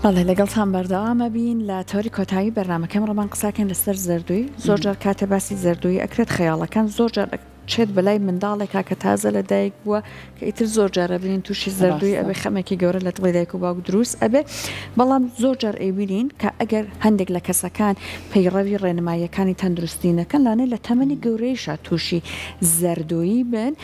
بەڵێ لەگەڵتان بەردەوام ئەبین لە تەوەری کۆتایی بەرنامەکەی ئەمڕۆمان قساکەین لەسەر زەردووی زۆر جار کاتێ باسی زەردوویی ئەکرێت خەیاڵەکان زۆر جار چێت بەلای منداڵێکا کە تازە لە دایک بووە کە ئیتر زۆر جار ئەبینین تووشی زەردووی ئەبێ خەمێکی گەورە لە دڵی دایک و باوک دروست ئەبێ بەڵام زۆر جار ئەیبینین کە ئەگەر هەندێک لە کەسەکان پەیڕەوی ڕێنماییەکانی تەندروستی نەکەن لانێ لە تەمەنی گەورەیشا تووشی زەردوویی بن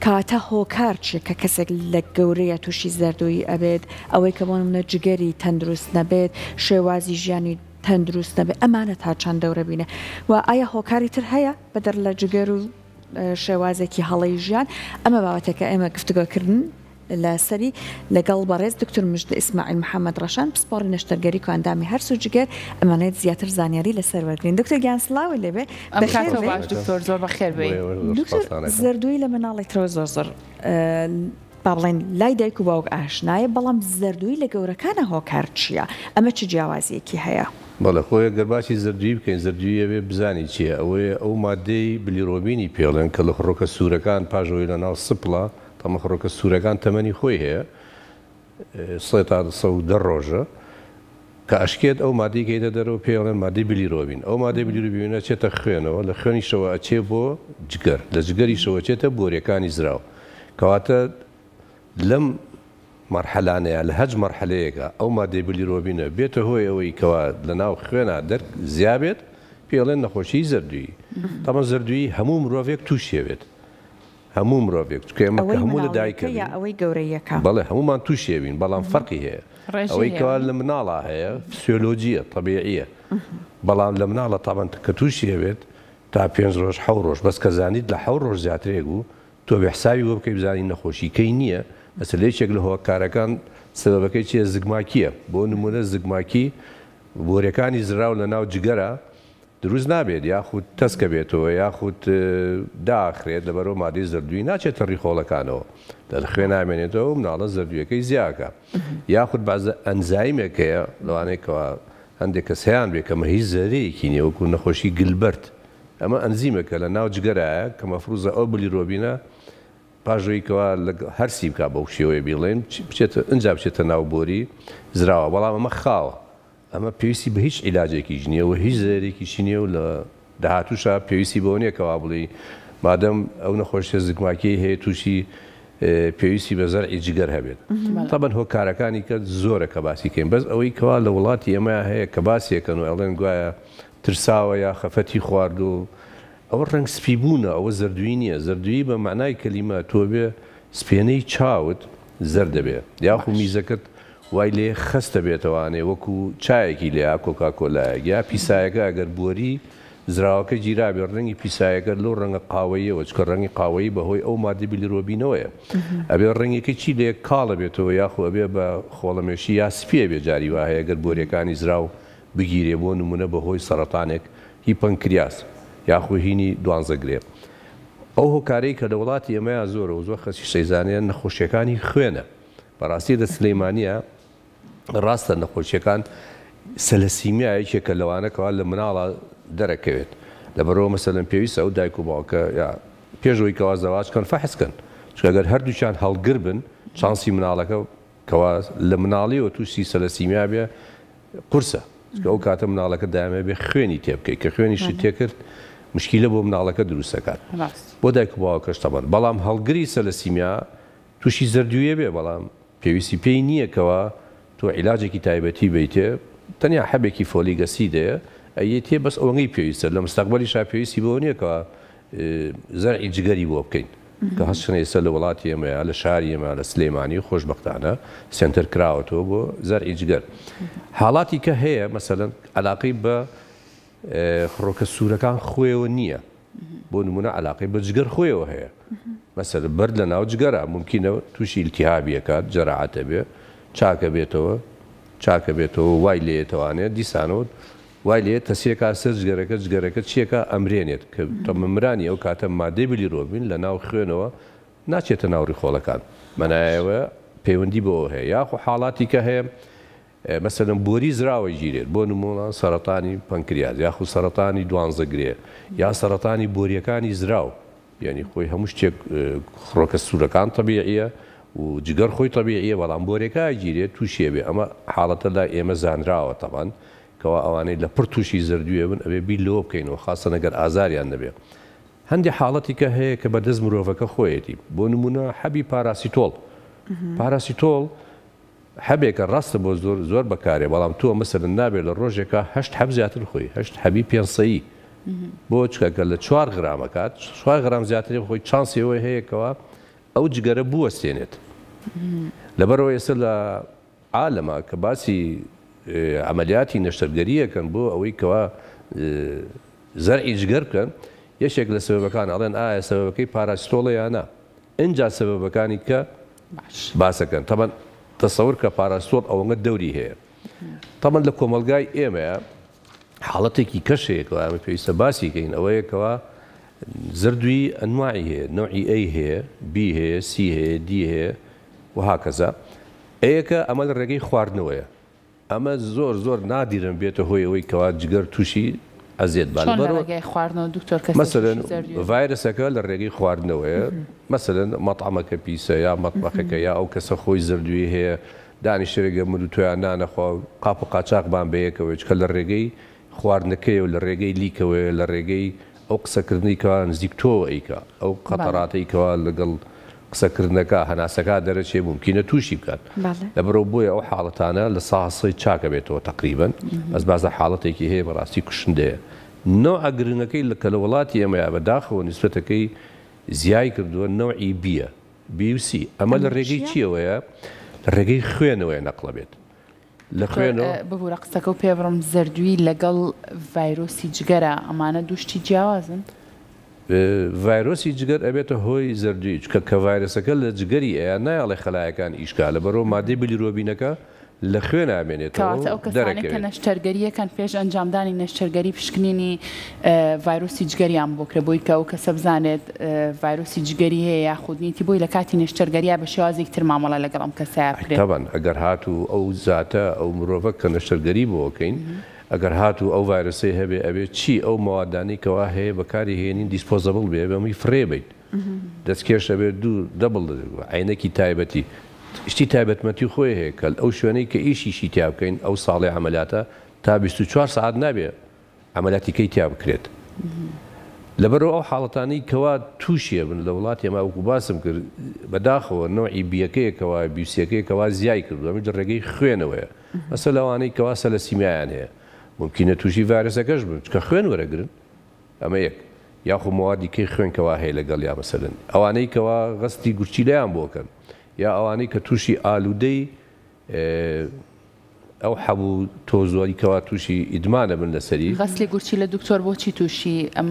کەواتە هۆکار چیە کە کەسێک لە گەورەیە تووشی زەردوویی ئەبێت ئەوەی کە بۆ نمونە جگەری تەندروست نەبێت شێوازی ژیانی تەندروست نەبێت ئەمانە تا چەند دەورە بینێ و ئایا هۆکاری تر هەیە بەدەر لە جگەر و شێوازێکی هەڵەی ژیان ئەمە بابەتێکە ئێمە گفتوگۆکردن لەسەری لەگەڵ بەڕێز دکتۆر مژدە ئیسماعیل محەمەد ڕەشان پسپۆڕی نەشتەرگەری کۆئەندامی هەرس و جگەر ئەمانەوێت زیاتر زانیاری لەسەر وەرگرین دکتۆر گیان سڵاوت لێبێ ئەم بەخێر کاتەو بێی. باش دکتۆر زۆر بەخێر بێی. دکتۆر زەردوویی لە مناڵی ترەوە زۆر زۆر با بڵێین لای دایک و باوک ئاشنایە بەڵام زەردوویی لە گەورەکانە هۆکار چییە؟ ئەمە چ جیاوازییەکی هەیە؟ بەڵێ خۆی گەر باسی زەردوویی بکەین زەردوویی ئەبێ بزانی چییە ئەوەیە ئەو ماددەی بلیرۆبینی پێڵێن کە لە خڕۆکە سوورەکان پاش ئەوەی لە ناو سپڵە تەمە خڕۆکە سوورەکان تەمەنی خۆی هەیە سێ تا 110 ڕۆژە کە ئەشکێت ئەو مادەی کە یێتە دەرەوە پێی ئەڵێن مادەی بلیرۆبین ئەو مادەی بلیرۆبینە ئەچێتە خوێنەوە لە خوێنیشەوە ئەچێ بۆ جگەر لە جگەریشەوە ئەچێتە بۆریەکانی زراو کەواتە لەم مەرحەلانەیا لە هەچ مەرحەلەیەکا ئەو مادەی بلیرۆبینە بێتە هۆی ئەوەی کەوا لە ناو خوێنا دەر زیا بێت پێی ئەڵێن نەخۆشیی زەردوویی تەبعەن زەردوویی هەموو مرۆڤێک تووشی ئەبێت هەموو مرۆڤێک چونکە ئێمە کە ئەوەی هەموو لە مناڵیەکە دایکە یا بین ئەوەی گەورەیەکە؟ بەڵێ هەموومان تووشی ئەبین بەڵام فەرقی هەیە ڕێژەی ئەوەی هەیە کەوا لە مناڵا هەیە فسیۆلۆجیە تەبیعیە بەڵام لە مناڵە تەبعەن کە تووشی ئەبێت تا پێنج ڕۆژ حەو ڕۆژ بەس کە زانیت لە حەو ڕۆژ زیاترێک بوو تۆ بێ حسابی بۆ بکەی بزانی نەخۆشی کەی نییە مەسەلە یەکێک لە هۆکارەکان سەبەبەکەی چیە زگماکیە بۆ نمونە زگماکی بۆریەکانی زراو لە ناو جگەرە دروست نابێت یاخود تەسکە بێتەوە یاخود داخرێت لەبەرئەوە مادەی زەردووی ناچێتە ڕیخۆڵەکانەوە لە خوێن نامێنێتەوە و مناڵە زەردوویەکەی زیاکە یاخود بەعزە ئەنزایمێک هەیە لەوانەیە کەوا هەندێک کەس هەیان بێ کەمە هیچ زەرەیەکی نییە وەکو نەخۆشی گلبەرت ئەمە ئەنزیمێکە لە ناو جگەرایە کە مەفروزە ئەو بلیرۆبینە پاش ئەوەی کەوا لە هەرسی بکا بەو شێوەیە بیڵێین بچێتە ئنجا بچێتە ناو بۆری زراوە بەڵام ئەمە خاوە ئەمە پێویستی بە هیچ عیلاجێکیش نییە و هیچ زەرەرێکیشی نییە و لە داهاتووشا پێویستی بەوە نییە کەوا بڵێی مادەم ئەو نەخۆشیە زگماکیەی هەیە تووشی پێویستی بە زەرعی جگەر هەبێت. تەبەن هۆکارەکانی کە زۆرە کە باسی کەین بەس ئەوەی کەوا لە وڵاتی ئێمە هەیە کە باسی ئەکەن و ئەڵێن گوایە ترساوە یا خەفەتی خواردوو ئەوە ڕەنگ سپی بوونە ئەوە زەردوویی نییە زەردوویی بە مەعنای کەلیمە تۆ بێ سپێنەی چاوت زەرد دەبێ یاخو میزەکەت وای لێ خەست دەبێتەوانێ وەکو چایەکی لێ یا کۆکاکۆلایەک یا پیسایەکە ئەگەر بۆری زراوەکە گیرابێ ڕەنگی پیسایەکە لەو ڕەنگە قاوەییەوە چونکە ڕەنگی قاوەیی بە هۆی ئەو مادەی بیلیرۆبینەوەیە ئەبێ ڕەنگێکی چی لێ کاڵ ئەبێتەوە یاخو ئەبێ بە خۆڵەمێشی یا سپی ئەبێ جاری وا هەیە گەر بۆریەکانی زراو بگیرێ بۆ نمونە بە هۆی سەڕەتانێک هی پەنکریاس یاخو هینی دوانزەگرێ ئەو هۆکارەی کە لە وڵاتی ئێمەیا زۆرە و زۆر خەسیش ئەیزانێ نەخۆشیەکانی خوێنە بەڕاستی لە سلیمانیە ڕاستە نەخۆشیەکان سەلەسیمیا یەکێکە لەوانە کەوا لە مناڵا دەرەکەوێت لەبەرئەوە مەسەلەن پێویستە ئەو دایک و باوکە یا پێش ئەوەی کەوا زەواج کەن فەحس کەن چونکە گەر هەردووکیان هەڵگر بن چانسی مناڵەکە کەوا لە مناڵیەوە تووشی سەلەسیمیا بێ قورسە چونکە ئەو کاتە مناڵەکە دایمە بێ خوێنی تێ بکەیت کە خوێنیشی تێکرد مشکیلە بۆ مناڵەکە دروست دەکات بۆ دایک و باوکەش تەبەن بەڵام هەڵگری سەلەسیمیا تووشی زەردوویە بێ بەڵام پێویستی پێی نییە کەوا تۆ عیلاجێکی تایبەتی بەیتێ تەنیا حەبێکی فۆلیک ئەسیدەیە ئەیەتێ بەس ئەوەنگەی پێویستە لە مستەقبەلیشا پێویستی بەوە نییە کەوا زەرعی جگەری بۆ بکەین کە هەستن ئێستا لە وڵاتی ئێمەیە لە شاری ئێمە لە سلێمانی خۆشبەختانە سێنتەر کراوەتەوە بۆ زەرعی جگەر حاڵاتی کە هەیە مەسەلەن عەلاقەی بە خڕۆکە سوورەکان خۆیەوە نییە بۆ نمونە عەلاقەی بە جگەر خۆیەوە هەیە مەسەلە بەرد لە ناو جگەرە ممکنە تووشی ئیلتیهابی ئەکات جەراعەتە بێ چاکە بێتەوە چاکە بێتەوە وای لێتەوانێت دیسانەوە وای لێ تەسیەکا سەر جگەرەکە جگەرەکە چیەکا ئەمرێنێت کە تەمەمرانی ئەو کاتە مادەی بلیرۆبین لە ناو خوێنەوە ناچێتە ناو ڕیخۆڵەکان مەنایەوە پەیوەندی بەوە هەیە یاخو حاڵاتی کە هەیە مەسەلەن بۆری زراوە گیرێت بۆ نموونە سەرەتانی پەنکریاس یاخود سەرەتانی دوانزەگرێ یا سەرەتانی بۆریەکانی زراو یعنی خۆی هەموو شتێک خڕۆکە سوورەکان تەبیعیە و جگەر خۆی تەبیعیە بەڵام بۆرێکە ئەگیرێت توشی ئەبێ ئەمە حاڵەتە لای ئێمە زانراوە تەبعەن کەوا ئەوانەی لە پڕ توشی زەردویە بن ئەبێ بیر لەوە بکەینەوە خاسەن ئەگەر ئازاریان نەبێ هەندێ حاڵەتی کە هەیە کە بەدەست مرۆڤەکە خۆیەتی بۆ نمونە حەبی پاراسیتۆڵ پاراسیتۆڵ حەبێکە ڕاستە بۆ زۆر زۆر بەکارێ بەڵام تۆ مەسەلەن نابێ لە ڕۆژێکا هەشت حەب زیاتر بخۆی هەشت حەبی پێنسەیی بۆ چکە کە لە چوار غرامەکات چوار غرام زیاتری بخۆی چانسی ئەوەی هەیە کەوا ئەو جگەرە بوەستێنێت لەبەرئەوە ئێستا لە عالەما کە باسی عەمەلیاتی نەشتەرگەریەکەن بۆ ئەوەی کەوا زەرعی جگەر بکەن یەکێک لە سەبەبەکان ئەڵێن ئایا سەبەبەکەی پاراسیتۆڵە یا نا ئینجا سەبەبەکانی کە باسەکەن تەبەن تەسەور کە پاراسیتۆڵ ئەوەنگە دەوری هەیە تەبەن لە کۆمەڵگای ئێمەیە حاڵەتێکی کەش هەیە کەوا ئێمە پێویستە باسی کەین ئەوەیە کەوا زەردوی ئەنواعی هەیە نەوعی ئەی هەیە بی هەیە سی هەیە دی هەیە و هاکەزا ئەیەکە ئەمە لە ڕێگەی خواردنەوەیە ئەمە زۆر زۆر نادیرن بێتە هۆی ئەوەی کەوا جگەر تووشی ئەزیەت با چۆن لە لەبەرئەوە ڕێگای خواردنەوە دکتۆر کەسێک مەسەلەن تووشی زەردوی ئەبێت؟ ڤایرەسەکە لە ڕێگەی خواردنەوەیە مەسەلەن مەتعەمەکە پیسە یا مەتبەخەکە یا ئەو کەسە خۆی زەردوی هەیە دانیشتوێ گەر من و تۆیان نانەخوا و قاپ و قاچاخمان بەیەکەوەیە چونکە لە ڕێگەی خواردنەکەیە و لە ڕێگەی لیکەوەیە لە ڕێگەی ئەو قسەکردنەی کەوا نزیک تۆوە ئەیکا ئەو قەتەراتەی کەوا لەگەڵ قسەکردنەکە هەناسەکە دەرەچێ مومکینە تووشی بکات لەبەرئەوە بۆیە ئەو حاڵەتانە لە سا سەی چاک ئەبێتەوە تەقریبەن بەس بازە حاڵەتێکی هەیە بەڕاستی کوشندەیە نەوعە گرنگەکەی کە لە وڵاتی ئێمەیا بە داخەوە نیسبەتەکەی زیای کردووە نەوعی بیە بی و سی ئەمە لە ئەمە ڕێگەی چییە؟ چیەوەیە؟ لە ڕێگەی خوێنەوەیە نەقڵە بێت لە دکتۆر خوێنەوە. ببورە قسەکەو پێ بڕم زەردووی لەگەڵ ڤایرۆسی جگەرە ئەمانە دوو شتی جیاوازن؟ ڤایرۆسی جگەر ئەبێتە هۆی زەردووی چونکە کە ڤایرەسەکە لە جگەری ئەیا نایەڵێ خەلایەکان ئیش کا لەبەرئەوە مادەی بیلیرۆبینەکە لە خوێنا ئەمێنێتەوە کەواتە و ئەو کەسانەی کە دەرەکەوێت. نەشتەرگەرییەکەن پێش ئەنجامدانی نەشتەرگەری پشکنینی ڤایرۆسی جگەریان بۆ کرێ بۆی کە ئەو کەسە بزانێت ڤایرۆسی جگەری هەیە یاخود نیتی بۆی لە کاتی نەشتەرگەرییا بە شێوازێکی تر مامەڵە لەگەڵ ئەم کەسەیا بکرێ. تەبعەن ئەگەر هاتوو ئەو زاتە ئەو مرۆڤە کە نەشتەرگەری بۆ ئەکەین ئەگەر هاتوو ئەو ڤایرۆسەی هەبێ ئەبێ چی ئەو مەوادانەی کەوا هەیە بەکاری هێنین disposable بێ ئەبێ هەمووی فڕێ بەین دەستکێش ئەبێ دوو double عەینەکی تایبەتی شتی تایبەتمەندی خۆی هەیە کە ئەو شوێنەی کە ئیشیشی تیا بکەین ئەو ساڵەی عەمەلیاتە تا 24 سەعات نابێ عەمەلیاتی کەی تیا بکرێت لەبەرئەوە ئەو حاڵەتانەی کەوا تووشی ئەبن لە وڵاتی ئێمە وەکو باسم کرد بەداخەوە نەوعی بیەکەیە کەوا بیوسیەکەیە کەوا زیای کردووە ئەمیش لە ڕێگەی خوێنەوەیە مەسەلەن لەوانەی کەوا سەلەسیمیایان هەیە مومکینە تووشی ڤایرەسەکەش بن چونکە خوێن وەرەگرن ئەمە یەک یاخو مەوادی کەی خوێن کەوا هەیە لەگەڵیا مەسەلەن ئەوانەی کەوا غەسلی گورچیلەیان بۆ کەن یا ئەوانەی کە تووشی ئالوودەی ئەو حەب و تۆزۆی کەوا تووشی ئیدمان ئەبن لەسەری. غەسلی گورچیلە دکتۆر بۆچی تووشی ئەم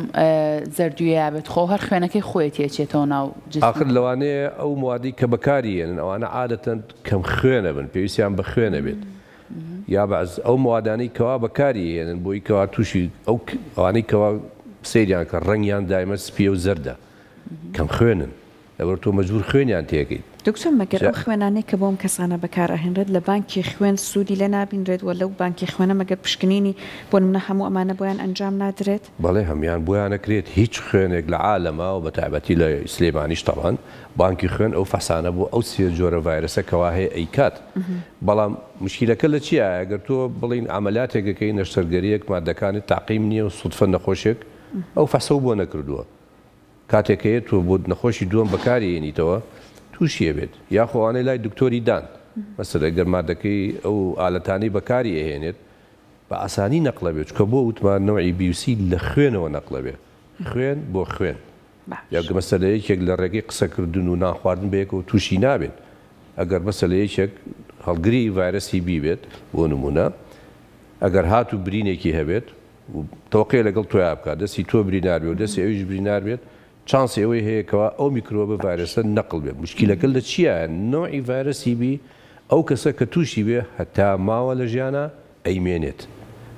زەردویەیا بێت خۆ هەر خوێنەکەی خۆیەتی ئەچێتەوە ناو ئاخر جسمەوە. لەوانەیە ئەو موادەی کە بەکاری یەنن ئەوانە عادەتەن کەم خوێنە بن پێویستیان بە خوێنە بێت یا بەعز ئەو موادانەی کەوا بەکاری یەنن بۆی کەوا تووشی ئەو ئەوانەی کەوا سەیریان کە ڕەنگیان دایمە سپیە و زەردە کەم خوێنن لەبەر تۆ مەجبور خوێنیان تێکەیت. دکتۆر مەگەر جا. ئەو خوێنانەی کە بۆ ئەم کەسانە بەکار ئەهێنرێت لە بانکی خوێن سوودی لێ نابینرێت وە لەو بانکی خوێنە مەگەر پشکنینی بۆ نمونە هەموو ئەمانە بۆیان ئەنجام نادرێت؟ بەڵێ هەموان بۆیان ئەکرێت هیچ خوێنێک لە عالەما و بەتایبەتی لە سلێمانیش تەبعەن بانکی خوێن ئەو فەحسانە بۆ ئەو سێ جۆرە ڤایرەسە کەوا هەیە ئەیکات بەڵام مشکیلەکە لە چیایە گەر تۆ بڵێین عەمەلیاتێک ئەکەی نەشتەرگەریەک مادەکانت تەعقیم نیە و سودفە نەخۆشێک ئەو فەحسەو بۆ نەکردووە کاتێک کە یەت تۆ بۆ نەخۆشی دووەم بەکاری یەنیتەوە تووشی ئەبێت یاخۆ ئەوانەی لای دکتۆری دان مەسەلەن گەر مادەکەی ئەو ئالەتانەی بەکاری ئەهێنێت بە ئاسانی نەقڵ ئەبێت چونکە بۆ وتمان نەوعی بی و سی لە خوێنەوە نەقڵ ئەبێت خوێن بۆ خوێن باش. یا مەسەلە یەکێک لە ڕێگەی قسەکردن و نان خواردن بەیەکەوە تووشی نابێت ئەگەر مەسەلە یەکێک هەڵگری ڤایرەسی بی بێت بۆ نموونە ئەگەر هاتوو برینێکی هەبێت و تەوقێ لەگەڵ تۆیا بکات دەستی تۆ برینار بێ و دەستی ئەویش برینار بێت چانسی ئەوەی هەیە کەوا ئەو میکرۆبە ڤایرەسە نەقڵ بێ موشکیلەکە لە چیایە نەوعی ڤایرەسی بی ئەو کەسە کە توشی بێ هەتا ماوە لە ژیانا ئەیمێنێت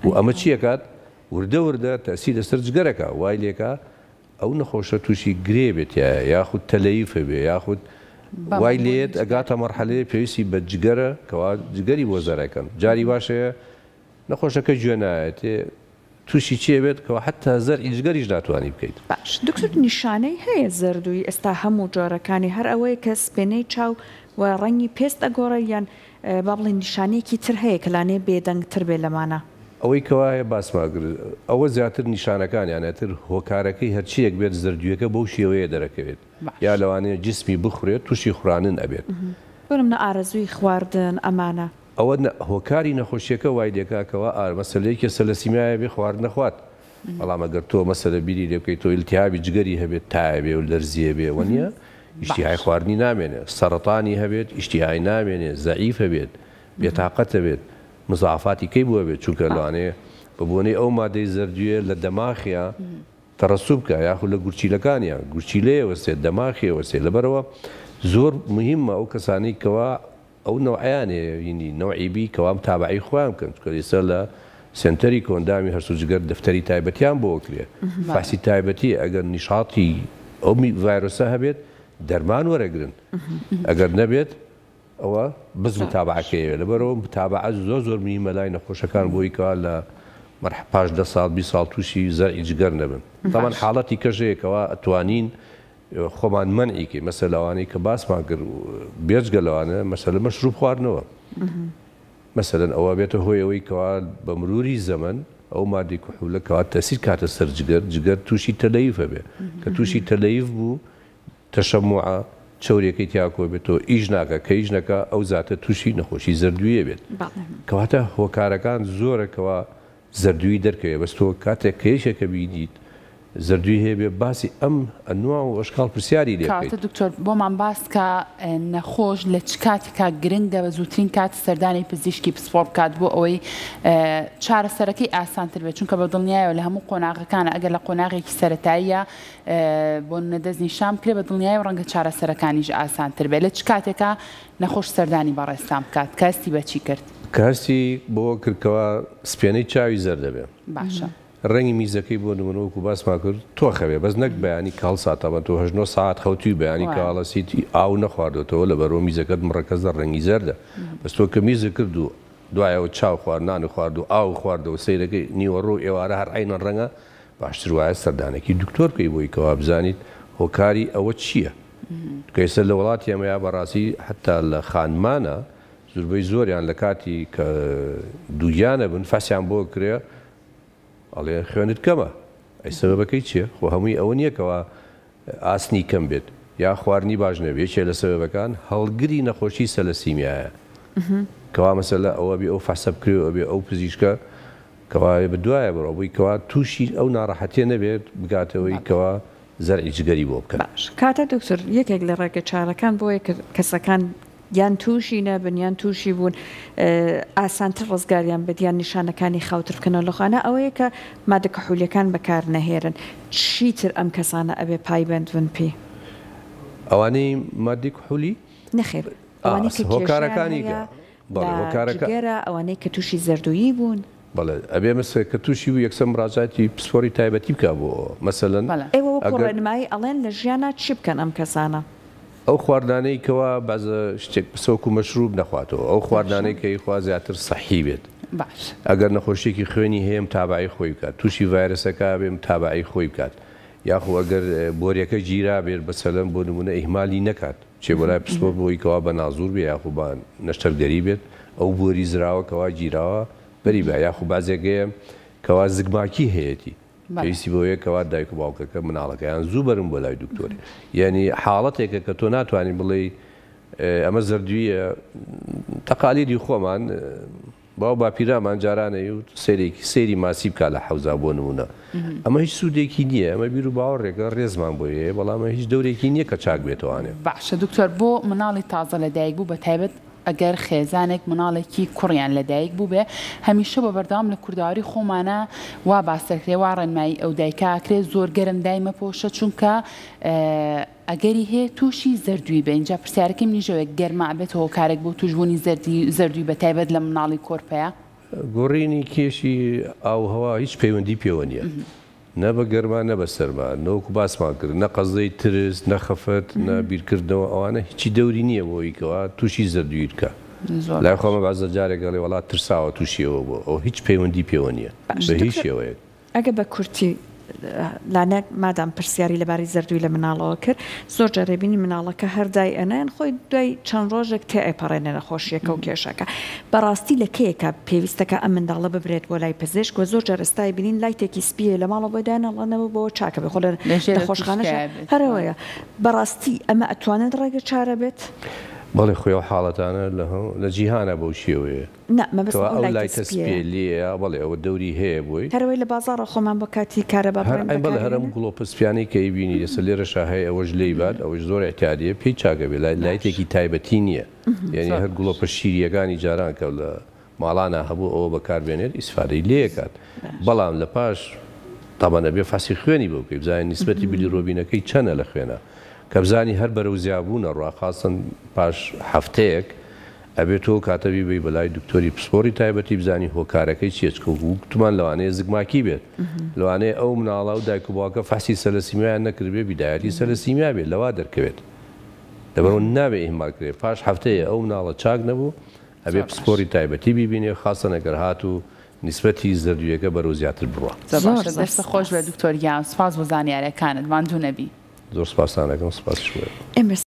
و ئەمە چیەکات وردە وردە تەئسیر لەسەر جگەرەکا وای لێکا ئەو نەخۆشە توشی گرێ بێت تیایا یاخود تەلەیف هەبێ یاخود وای لێیەت ئەگاتە مەرحەلەیە پێویستی بە جگەرە کەوا جگەری بۆ زەرەکەن جاری واش هەیە نەخۆشەکە گوێ نایەتێ توشی چی ئەبێت کەوا حەتا زەرعی جگەریش ناتوانی بکەیت. باش دکتۆر نیشانەی هەیە زەردووی ئێستا هەموو جۆرەکانی هەر ئەوەیە کە سپێنەی چاو و ڕەنگی پێست ئەگۆڕێ یان با بڵێین نیشانەیەکی تر هەیە کە لانەیە بێدەنگتر بێ لەمانە؟ ئەوەی کەوا هەیە باسمان کرد ئەوە زیاتر نیشانەکانیانە تر هۆکارەکەی هەرچیەک بێت زەردویەکە بەو شێوەیە دەرەکەوێت یا لەوانەیە جسمی بخورێت توشی خورانن ئەبێت. بۆ نمونە ئارەزووی خواردن ئەمانە. ئەوە هۆکاری نەخۆشیەکە وای لێکا کەوا ئار مەسەلە یەکێ سەلەسیمیایە بێ خواردن نەخوات بەڵام ئەگەر تۆ مەسەلە بیری لێ بکەی تۆ ئیلتیهابی جگەری هەبێت تایە بێ و لەرزیە بێ وەنیە ئیشتیهای خواردنی نامێنێ سەڕەتانی هەبێت ئیشتیهای نامێنێ زەعیف هەبێت بێتاقەتە بێت مزاعفاتی کەی بووە بێت چونکە لەوانەیە بە بۆنەی ئەو مادەی زەردویە لە دەماخیا تەڕەسوب کا یاخود لە گورچیلەکانیا گورچیلەیە وەستێت دەماخیە وەستێت لەبەرئەوە زۆر مهمە ئەو کەسانەی کەوا ئەو نەوعەیان هەیە ینی نەوعی بی کەوا متابەعەی خۆیان بکەن چونکە ئێستا لە سێنتەری کۆندامی هەرس و جگەر دەفتەری تایبەتیان بۆ ئەکرێ فەحسی تایبەتی ئەگەر نیشاتی ئەو ڤایرۆسە هەبێت دەرمان وەرەگرن ئەگەر نەبێت ئەوە بەس متابەعەکەیەوێ لەبەرئەوە متابەعە زۆر زۆر مهمە لای نەخۆشەکان بۆی کەوا لە مەرح پاش دە ساڵ 20 ساڵ تووشی زەرعی جگەر نەبن تاوان حاڵەتی کەش هەیە کەوا ئەتوانین خۆمان مەنعی کەین مەسەلەن لەوانەی کە باسمان کرد بێجگە لەوانە مەسەلە مەشروب خواردنەوە مەسەلەن ئەوە بێتە هۆی ئەوەی کەوا بە مروری زەمەن ئەو مادەی کحولە کەوا تەسیر کاتە سەر جگەر جگەر تووشی تەلەیف هەبێ کە تووشی تەلەیف بوو تەشەموعە چەوریەکەی تیا کۆ بێتەوە ئیش ناکا کە ئیش نەکا ئەو زاتە تووشی نەخۆشی زەردوویە بێت کەواتە هۆکارەکان زۆرە کەوا زەردووی دەرکەوێ بەس تۆ کاتێک کە یەکێکە بینیت زەردووی هەیە بێ باسی ئەم ئەنوا و ئەشکاڵ پرسیاری لێ بکەیت. کاکە دکتۆر بۆمان باس کە نەخۆش لە چ کاتێکا گرنگە بە زووترین کات سەردانی پزیشکی پسپۆڕ بکات بۆ ئەوەی چارەسەرەکەی ئاسانتر بێت چونکە بە دڵنیایەوە لە هەموو قۆناغەکانە ئەگەر لە قۆناغێکی سەرەتاییە بۆ نمونە دەست نیشان بکرێ بە دڵنیایەوە ڕەنگە چارەسەرەکانیش ئاسانتر بێت لە چ کاتێکا نەخۆش سەردانی بەڕێزتان بکات کە هەستی بە چی کرد؟ کە هەستی بەوە کرد کەوا سپێنەی چاوی زەردە بێ. باشە. ڕەنگی میزەکەی بۆ نمونە وەکو باسمان کرد تۆخە بێ بەس نەک بەیانی کە هەڵسا تەبەن تۆ هەشت نۆ سەعات خەوتوی بەیانی کە هەڵەسیت ئاو نەخواردۆتەوە لەبەرئەوە میزەکەت مڕەکەزە ڕەنگی زەردە بەس تۆ کە میزت کرد و دوایەوە چاو خوارد نانت خوارد و ئاو خواردەوە سەیرەکەی نیوەڕۆ و ئێوارە هەر عەینەن ڕەنگە باشتر وایە سەردانێکی دکتۆر بکەی بۆی کەوا بزانیت هۆکاری ئەوە چییە چونکە ئێستا لە وڵاتی ئێمەیا بەڕاستی حەتا لە خانمانە زوربەی زۆریان لە کاتی کە دووگیانە بن فەحسیان بۆ کرێ ئەڵێ خوێنت کەمە ئەی سەبەبەکەی چییە خۆ هەمووی ئەوە نییە کەوا ئاسنی کەم بێت یا خواردنی باش نەبێت یەکێ لە سەبەبەکان هەڵگری نەخۆشی سەلەسیمیایە کەوا مەسەلە ئەوە بێ ئەو فەحسە بکرێ و ئەبێ ئەو پزیشکە کەوا بە دوایە بڕۆ بووی کەوا تووشی ئەو ناڕەحەتیە نەبێت بگاتەوەی کەوا زەرعی جگەری بۆ بکەن. باش کاتە دکتۆر یەکێک لە ڕێگە چارەکان بۆیە کە کەسەکان یان تووشی نەبن یان تووشی بوون ئاسانتر ڕزگاریان بێت یان نیشانەکانی خاوتر بکەنەوە لە خۆیانا ئەوەیە کە مادە کحولیەکان بەکار نەهێرن چیتر ئەم کەسانە ئەبێ پایبەند بن پێی؟ ئەوانەی مادەی کحولی؟ نەخێر ئەوانەی کە کێشەیان هەیە لە جگەرە ئەوانەی کە تووشی زەردوویی بوون. بەڵێ ئەبێ مەسەلەن کە تووشی بوو یەکسەر مڕاجاتی پسپۆری تایبەتی بکا بۆ ئەوە مەسەلەن ئێوە وەکو ڕێنمایی ئەڵێن لە ژیانا چی بکەن ئەم کەسانە؟ ئەو خواردنانەی کەوا بەعزە شتێک بەسە وەکو مەشروب نەخواتەوە ئەو خواردنانەی کە ئەیخوا زیاتر سەحی بێت ئەگەر نەخۆشیەکی خوێنی هەیە متابەعەی خۆی بکات تووشی ڤایرەسەکە بێ متابەعەی خۆی بکات یاخو ئەگەر بۆریەکە گیرا بێت بەسەلەن بۆ نمونە ئیهمالی نەکات بچێ بۆ لای پسپۆر بۆی کەوا بە نازور بێ یاخو بە نەشتەرگەری بێت ئەو بۆری زراوە کەوا گیراوە بەری با یاخو بەعزێک هەیە کەوا زگماکی هەیەتی پێویستی بەوەیە کەوا دایک و باوکەکە مناڵەکەیان زوو بەرن بۆ لای دکتۆر یعنی حاڵەتێکە کە تۆ ناتوانانی بڵێی ئەمە زەردویە تەقالیدی خۆمان باو باپیرانمان جارانەی و سەیرێکی سەیری ماسی بکا لە حەوزا بۆ نمونە ئەمە هیچ سوودێکی نییە ئەمە بیر و باوەڕێکە ڕێزمان بۆی هەیە بەڵام هیچ دەورێکی نییە کە چاک بێتەوانێ. باشە دکتۆر بۆ مناڵی تازە لەدایک بوو بەتایبەت ئەگەر خێزانێک مناڵێکی کوڕیان لەدایک بووبێ هەمیشە بە بەردەوام لە کوردەواری خۆمانە وا باس دەکرێ وا ڕێنمایی ئەو دایکە ئەکرێ زۆر گەرم دایمەپۆشە چونکە ئەگەری هەیە تووشی زەردووی بێ ئینجا پرسیارەکەی منیش ئەوەیە گەرما ئەبێتە هۆکارێک بۆ تووشبوونی زەردی زەردووی بەتایبەت لە مناڵی کۆرپەیە؟ گۆڕینی کێشی ئاووهەوا هیچ پەیوەندی پێوە نییە نە بە گەرما نە بە سەرما نە وەکو باسمان کرد نە قەزەی ترس نە خەفەت نە بیرکردنەوە ئەوانە هیچی دەوری نییە بۆ ئەوی کەوا تووشی زەردووی بکا لای خۆمە بەعزە جارێک ئەڵێ وەڵا ترساوە تووشی ئەوە بووە ئەوە هیچ پەیوەندی پێوە نییە باش بە هیچ دکتۆر شێوەیەک. ئەگە بە کورتی. لانە مادام پرسیاری لەبارەی زەردووی لە مناڵەوە کرد زۆر جار ئەبینی مناڵەکە هەر دای ئەنێن خۆی دوای چەند ڕۆژێک تێ ئەپەڕێنێ نەخۆشیەکە و کێشەکە بەڕاستی لە کەیەکا پێویستەکە ئەم منداڵە ببرێت بۆ لای پزیشک وە زۆر جار ئێستا ئەبینین لایتێکی سپی هەیە لە ماڵەوە بۆی دانەڵێنەوە بۆ چاکە بێ خۆ لە نەخۆشخانەشا هەر ئەوەیە بەڕاستی ئەمە ئەتوانێت ڕێگە چارە بێت؟ بەڵێ خۆی ئەو حاڵەتانە لە جیهانا بەو شێوەیە. نا مەبەستم کەوا ئەو ئەو لایتە لایتە سپیەیە. سپیە لێیە بەڵێ ئەوە دەوری هەیە بۆی. هەر ئەوەی لە بازاڕە خۆمان بۆ کاتی کارەبا هەر بڕین ئەی بەڵێ هەر ئەم بەکارێنن. گڵۆپە سپیانەی کە ئەیبینی ئێستا لێرەشا هەیە ئەوەش لێی بات ئەوەش زۆر ئیعتیادیە پێی چاک ئەبێ لای باش. لایتێکی تایبەتی نییە یانی زۆر هەر باش. گڵۆپە شیرییەکانی جاران کە لە ماڵانا هەبوو ئەوە بەکار بێنێت ئیسفادەی لێ ئەکات باش. بەڵام لە پاش تەبەن ئەبێ فەحسی خوێنی بۆ بکەی بزانی نیسبەتی بیلیرۆبینەکەی چەنە لە خوێنا کە بزانی هەر بەرەو زیابوون ئەڕوا خاسەن پاش هەفتەیەک ئەبێ تۆ ئەو کاتە بیبەی بەلای دکتۆری پسپۆری تایبەتی بزانی هۆکارەکەی چیە چکە وەکو وتمان لەوانەیە زگماکی بێت لەوانەیە ئەو مناڵە و دایک و باوکە فەحسی سەلەسیمیایان نەکردبێ بیدایەتی سەلەسیمیا بێت لەوا دەرکەوێت لەبەرئەوە نابێ ئیهمال کرێ پاش هەفتەیە ئەو مناڵە چاک نەبوو ئەبێ زۆر باش. پسپۆری تایبەتی بیبینێ خاسەن ئەگەر هاتوو نیسبەتی زەردویەکە بەرەو زیاتر بڕوا. زۆر زۆر باشە زۆر دەستت خۆش سوپاس. بێت دکتۆر گیان سوپاس بۆ زانیاریەکانت ماندوو نەبی. زۆر سوپاستان ئەکەم سوپاسیش بۆ ئێوە. ئێمە.